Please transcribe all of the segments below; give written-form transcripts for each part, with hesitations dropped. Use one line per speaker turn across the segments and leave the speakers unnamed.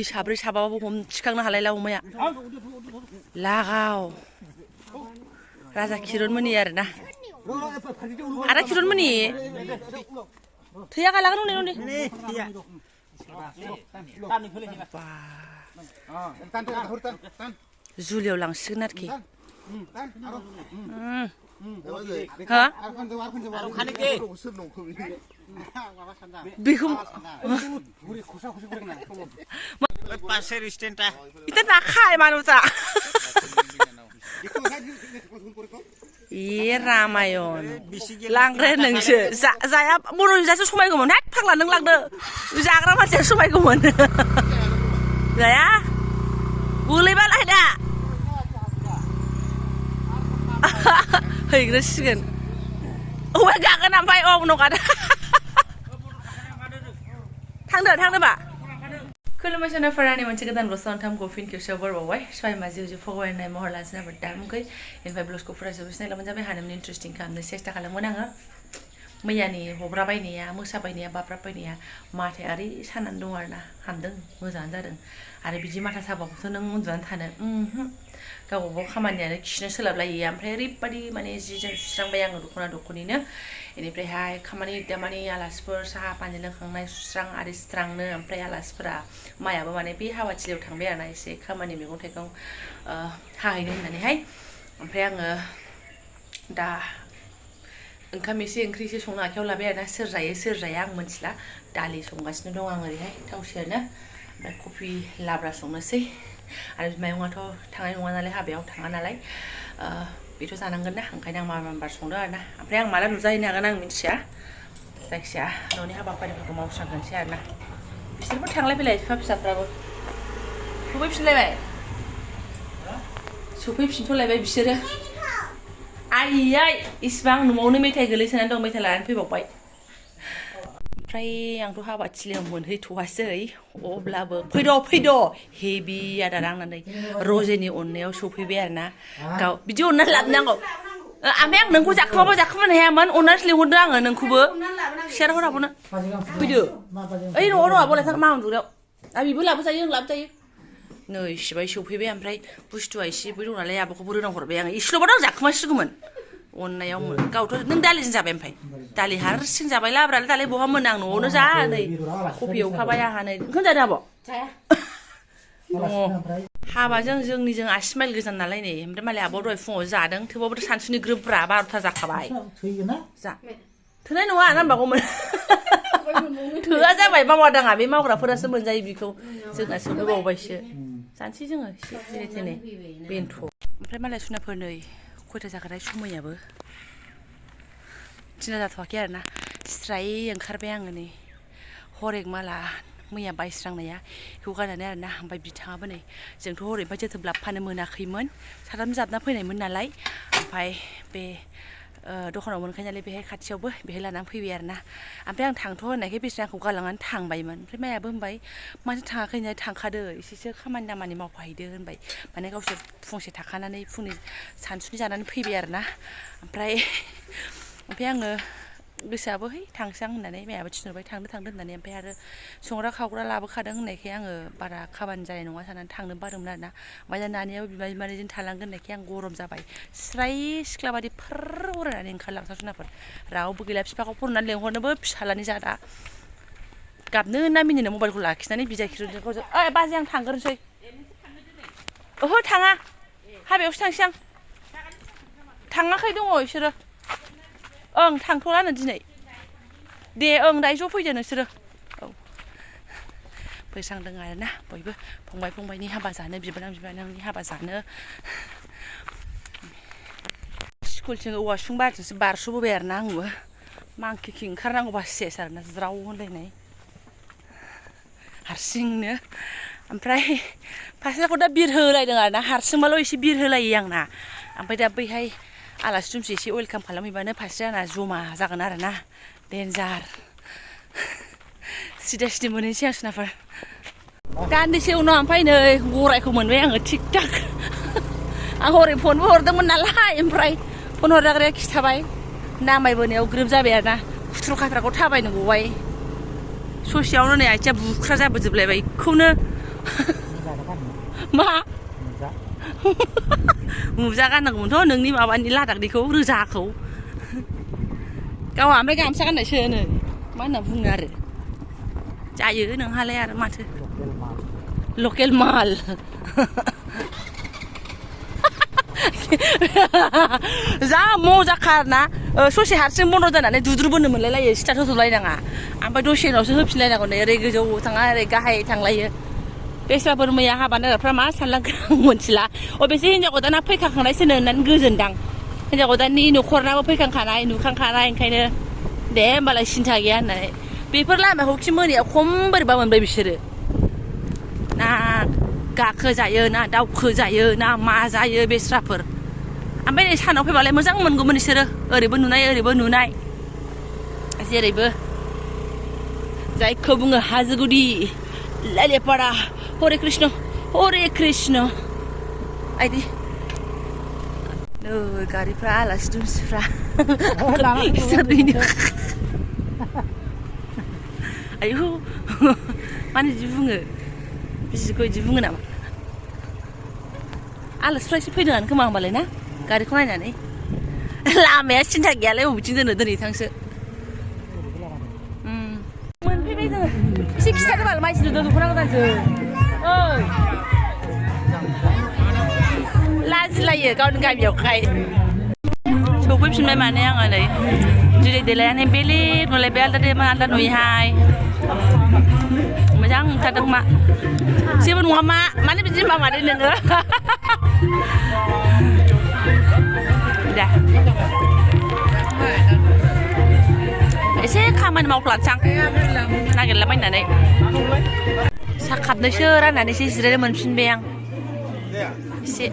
साब्रै साबाबो थिखांनो हालायला अमाया लागाव राजा किरनमोननि आरोना आदा किरनमोननि थैया गालागोन उन्दै जुलियाव लांसिगोन आरोखि हा बेखौ itu nak kai manusia. Iya Ramayon. Langren nengse. Saya mulu saya sumai kuman. Hei, panglah neng langde. Jaga macam sumai kuman. Saya boleh balah dah. Hei, greskan. Oh, gak kena sampai om nok ada. Tang deh, Pak. खुलुमबाय फरानि मोनसे गोदान blog सानथामखौ फिन खेबसेयाव बरबावबाय सबाय माजि उजि फगवायनाय महर लानोसै नामा दामुखै इनफाय ब्लगखौ फरायजोबोसै नायलामोन जाबाय हानामनि इन्ट्रेस्टिं खालामनो सेस्था खालामोन आङो मैयानि हब्राबायनाया मोसाबायनाया बाब्राबबायनाया माथाया ओरै सानानै दं आरोना हामदों मोजाङानो जादों आरो बिदि माथा साबाबोथ' नों उन्दुनानै थानो गावबागाव खामानियानो खिनो सोलाबलायै ओमफ्राय ओरैबायदि माने जि जोम सुस्रांबाय आङो दख'निनो बेनिफ्रायहाय खामानि दामानि आलासिफोर साहा पानि लोंखांनाय सुस्रां आरि स्रांनो ओमफ्राय आलासिफोरा मायाबो माने बे हाबाथिलियाव थांबाय आरोना एसे खामानि मैगं थाइगं हाहैनो होननानैहाय ओमफ्राय आङो दा ओंखाम एसे ओंख्रि एसे संनो आखायाव लाबाय आरोना सोर जायो सोर जाया आं मिथिला दालि संगासिनो दं आं ओरैहाय थाव सेरनो ओमफ्राय कफि लाब्रा संनोसै आरो बिमायंआथ' थांनाय नङा नालाय हाबायाव थाङा नालाय बेथ' जानांगोन ना ओंखायनो आं माबार संदों आरोना ओमफ्राय आं माला नुजाहैनो हागोन आं मिथिया जायखिजाया न'नि हाबाफारिफोरखौ मावस्रांगोनसै आरोना बिसोरबो थांलाय फैलाय बिफा फिसाफ्राबो सफैफिनथ'लायबाय बिसोरो आइयै इसिबां न'आवनो मेथाइ गोलैसोनानै दं मेथाइ लानानै फैबावबाय ओमफ्राय आंथ' हाबाथिलियाव मोनहैथ'वासै अब्लाबो फैद' हेभि आदार आंनानै रजेनि अननायाव सफैबाय आरोना गाव बिदि अननानै लाबोनांगौ ओमफ्राय आं नोंखौ जाखोमानो हायामोन अननानैसो लिंहरदों आङो नोंखौबो सियार हराबोनो फैदो ओइ न'आव दङ बलाय मा उन्दुग्रायाव बेबो लाबोजायो आं लाबोजायो नै इसिबाय सफैबाय ओमफ्राय बुस्थुआ इसेबो दं नालाय आब'खौबो रोनाव हरबाय आङो इसेल'बाथ' आं जाखोमासिगौमोन अननायाव गावथ' नों दालिजों जाबाय ओमफ्राय दालि हारसिं जाबाय लाब्रालाय दालाय बहा मोनो आं न'आवनो जा नै कफि एवखाबाय आंहा नै ओंखाम जादों आब' हाबाजों जोंनिजों 80 माइल गोजान नालाय नै ओमफ्राय मालाय आब'आ दहाय फुङाव जादों थेवबाबोथ' सानसुनि ग्रोबब्रा 12था जाखाबाय जा थोनाय नङा नांबागौमोन थोआ जाबाय मावादाङा बे मावग्राफोरासो मोनजायो बेखौ जोंना सोंहोबावबायसो जानोसै जोङो एसे जेने थेने बेनोथ' ओमफ्राय मालाय सुनाफोर नै खयथा जाखानाय समायाबो 3 जाथ'वाखै आरोना स्राय ओंखारबाय आङो नै हरेक माला मैया बायस्रांनाया बेखौ गाननानै आरोना ओमफ्राय बिथाङाबो नै जोंथ' हरैनिफ्राय जोथोब लाबोफानो मोनाखैमोन साथाम जाबना फैनायमोन नालाय ओमफ्राय बे दखानाव मोनखायो नालाय बेहाय खाथियावबो बेहाय लानानै फैबाय आरोना ओमफ्राय आं थांथ' होननायखाय बिसोर आंखौ गालांनानै थांबायमोन ओमफ्राय मायाबो होनबाय मानो थाङाखै होननानै थांखादो एसेसो खामानि दामानि मावफाहैदो होनबाय माने गावसोर फुंसे थाखानानै फुंनि सानसुनि जानानै फैबाय आरोना ओमफ्राय आङो गोसोआबो है थांसां होननानै मायाबो थिनहरबाय थांदो होननानै ओमफ्राय आरो संग्रा खावग्रा लाबोखादों होननायखाय आङो बारा खामानि जानाय नङा साननानै थांनो बादोंमोन आरोना ओमफ्राय दा नानियाव बिमानैजों थालांगोन होननायखाय आं गरम जाबाय स्राय सिख्ला बादि फोर उरायनानै ओंखारलांसां जुनाफोर रावबो गैला बिफाखौ फननानै लेंहरनोबो फिसालानि जादा गाबनो ना मिनिनो मबाइलखौ लाखिनानै बिजाय खिर'जों गावजों ओइ बाजै आं थांग्रोनोसै ओहो थाङा हाबायावसो थांसै आं थाङाखै दङ बिसोरो ओं थांथ'लानो दिनै दे ओं दायो ज' फैदो नोंसोरो औ फैस्रांदों आरोना बयबो फंबायनि हाबा जानो बिबोनांनि हाबा जानो स्कुलथिं औवासुं बारजोंसो बारस'बोबाय आरोना आंबो मांखिखि ओंखारनांगौबा सेस आरोना ज्राव होनलायनाय हारसिंनो ओमफ्राय फास्राखौ दा बिरहोलायदों आरोना हारसिंबाल' एसे बिरहोलायो आंना ओमफ्राय दा बैहाय आलासि दुमसि एसे वेलकाम खालामहैबानो फास्राया आंना जमा जागोन आरोना देन्जार सिदा मोनहैसै आं सुनाफोर दान्दिसे उनाव ओमफ्राय नै गरायखौ मोनबाय आङो थिक थाक आं हरै फनबो हरदोंमोन नालाय ओमफ्राय फन हरजाग्राया खिथाबाय नामायबोनायाव ग्रोब जाबाय आरोना खुथ्रु खाथ्राखौ थाबायनो गबाय ससेयावनो नै आथिङा बुख्रा जाबोजोबलायबाय बेखौनो मा मुजा गाननांगौमोनथ' नोंनि माबानि लादाखनिखौ रोजाखौ गावहा ओमफ्राय गामसा गाननायसो नो मा होनना बुङो आरो जायो नोंहालाय आरो माथो लकेल माल जा मजाखाना ससे हारसिं बन्द' जानानै दुद्रुबोनो मोनलायलायो स्टार्ट होथ'लायनाङा ओमफ्राय दसे उनावसो होफिनलायनांगौ नै ओरै गोजौ थाङा ओरै गाहाय थांलायो बेस्राफोर मैया हाबा नायग्राफ्रा मा सानलांखो आं मिथिला अबेसे हिनजाव गोदाना फैखांनायसोनो होननानै गोजोनदां हिनजाव गोदाननि न'खरनाबो फैखांखानाय नुखांखानाय ओंखायनो दे होमबालाय सिन्था गैया होननानै बेफोर लामाखौ खि मोनायाव खम बोरैबा मोनबाय बिसोरो ना गाखोजायो ना दावखोजायो ना मा जायो बेस्राफोर ओमफ्राय नै सानाव फैबालाय मोजां मोनगौमोन बिसोरो ओरैबो नुनाय ओरैबो नुनाय जेरैबो जायखौ बुङो हाजोगुदि लालिपारा हरे कृष्ण आइदि गारिफ्रा आलासि दुमसिफ्रा आयु मानो बिदि बुङो बिसिखौ बिदि बुङो नामा आलासिफ्रा एसे फैदोंआनो खोमा होमबालाय ना गारिखौ नायनानै लामाया सिन्था गैयालाय बबेथिं दोनो दोनै थांसो मोनफैबाय जोङो एसे खिथादो बाल मानसि नुदों दख'ना गोदानसो ओइ लाजिलायो गावनि गामियावखाय सफैफिनबाय माने आङो नै दिनै देलायानो बेलेग नुलायबाय आलदा नुयोहाय मोजां ओंखारदों मा जेबो नङा मा मानो बिदि मामादो नोङो दा एसे खामानि मावफ्लानसां नागिरलाबायनानै साहा खाबनैसो राननानैसो जिरायनो मोनफिनबाय आं एसे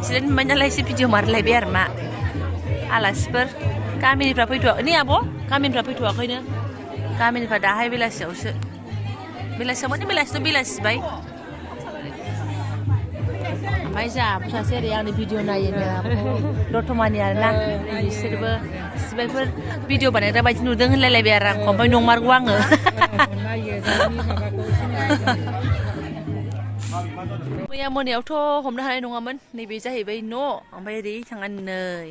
जिरायनो मोनबाय नालाय एसे भिडिअ मारलायबाय आरो मा आलासिफोर गामिनिफ्रा फैथ'वाखै नै आब' गामिनिफ्रा फैथ'वाखैनो गामिनिफ्रा दाहाय बेलासियावसो बेलासियाव माने बेलासियाव बेलासिबाय ओमफ्राय जोंहा सासे ओरै आंनि भिडिअ नायोनो दतमानि आरोना बिसोरबो सिबायफोर भिडिअ बानायग्रा बायदि नुदों होनलायलायबाय आरो आंखौ ओमफ्राय नंमारगौ आङो मैया मोनायावथ' हमनो हानाय नङामोन नैबे जाहैबाय न' ओमफ्राय ओरै थांनानै नै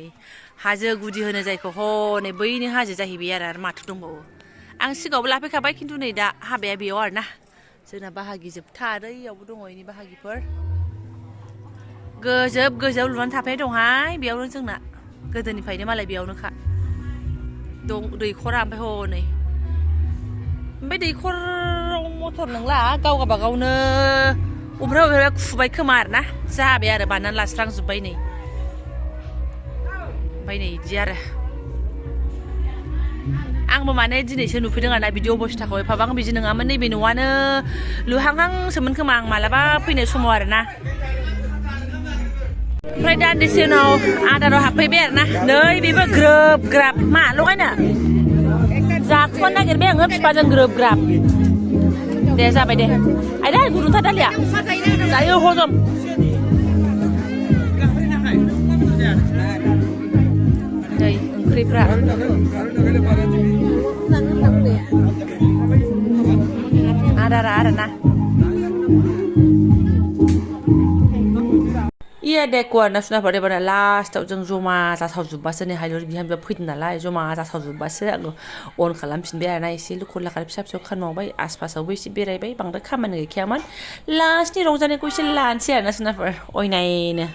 हाजो गुदि होनो जायखौ हनै बैनो हाजो जाहैबाय आरो माथो दंबावो आं सिगाङावबो लाफैखाबाय खिन्थु नै दा हाबाया बेयाव आरोना जोंना बाहागि जोबथा आरो इयावबो दङ इनि बाहागिफोर गोजौ लुनानै थाफैनाय दंहाय बेयावनो जोंना गोदोनिफ्रायनो मालाय बेयावनोखा दं दैखरा ओमफ्राय हनै ओमफ्राय दैखराव मटर नंला गाव गावबागावनो अबेबा खुबाय खोमा आरोना जाबाय आरो बानायनानै लास्रांजोब्बाय नै ओमफ्राय नै बिदि आरो आंबो माने दिनैसो नुफैदों आरोना बिदि अबस्थाखौ एफाबां बिदि नङामोन नैबे न'आनो लुहांहांसोमोन खोमा आं मालाबा फैनाय समाव आरोना ओमफ्राय दान्दिसे उनाव आदाराव हाबफैबाय आरोना नै बेबो ग्रोब ग्राब मा लगायनो जाखुनो नागिरबाय आङो बिफाजों ग्रोब ग्राब दे जाबाय दे आयदा गुदुंथार दालिया जायो हजम नै ओंख्रिफ्रा आदारा आरोना iya deh keluarga sudah pada last tahu jeng cuma tasau jubah seni halur bihan berpikir nala cuma tasau jubah sih aku on kalam sin biar naik sih lu kulah kalip siap siap kan mau bay aspas aku sih biar bay bang dek kaman nggak kiaman last ni rong jane kuisi lansi ya nasi nafar oi naik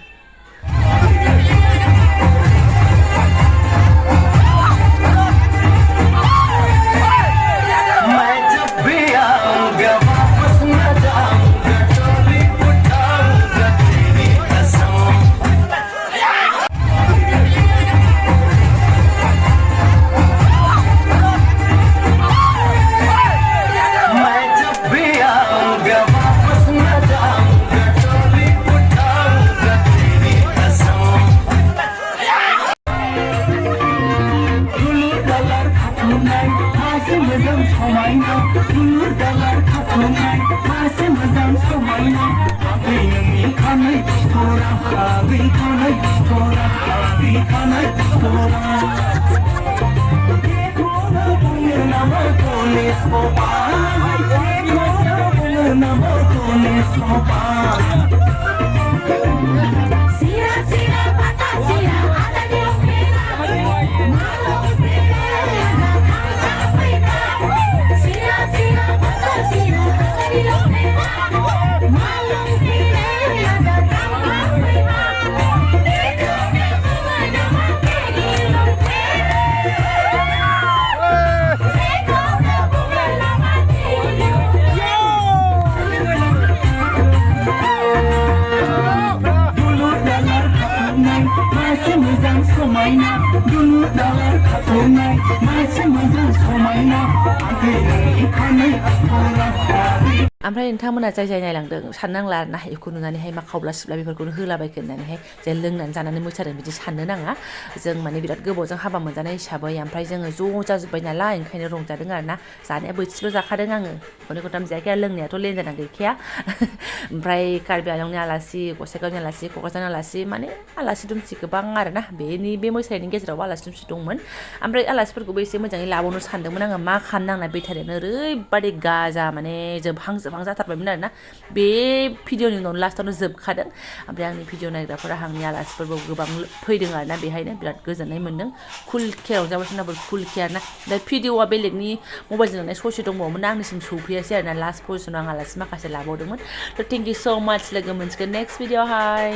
masih mojan समायना दुनु दालार खाथुमनाय मासे मोजां समायना आगैनि खानाय आखरा
ओमफ्राय नोंथांमोना जाय जाय नायलांदों साननांला आरोना बेखौ नुनानैहाय मा खावब्ला सिब्ला बेफोरखौनो होलाबायखो होननानैहाय जे लोंनानै जानानै मोसादों बिदि साननो नाङा जों माने बिराद गोबावजों हाबा मोनजानाय हिसाबै ओमफ्राय जोङो ज' जाजोब्बाय नालाय ओंखायनो रंजादों आरोना जानाया बोथिसेल' जाखादों आङो खननै खनथाम जायाखै आरो लोंनायाथ' लेनजाना गैखाया ओमफ्राय कार्बि आंलंनि आलासि गसाइगावनि आलासि क'क्राझारनि आलासि माने आलासि दुमसि गोबां आरोना बे मोसानायनि गेजेरावबो आलासि दुमसि दंमोन ओमफ्राय आलासिफोरखौबो एसे मोजाङै लाबावनो सानदोंमोन आङो मा खालामनांना बेटारियानो ओरैबादि गाजा माने जोबहां जाथारबायमोन आरोना बे भिडिअनि उनाव लास्टावनो जोबखादों ओमफ्राय आंनि भिडिअ नायग्राफोरा आंनि आलासिफोरबो गोबां फैदों आरोना बेहायनो बिराद गोजोननाय मोन्दों कुल केयार रंजाबाय कुल केयार ना दा भिडिअआ बेलेगनि मबाइलजों लानाय ससे दंबावोमोन ना आंनिसिम सौफैयासै आरोना लास्ट पजिसनाव आं आलासि माखासे लाबावदोंमोन थ' थेंक इउ स' माच लोगो मोनसिगोन नेक्स्ट भिडिअआवहाय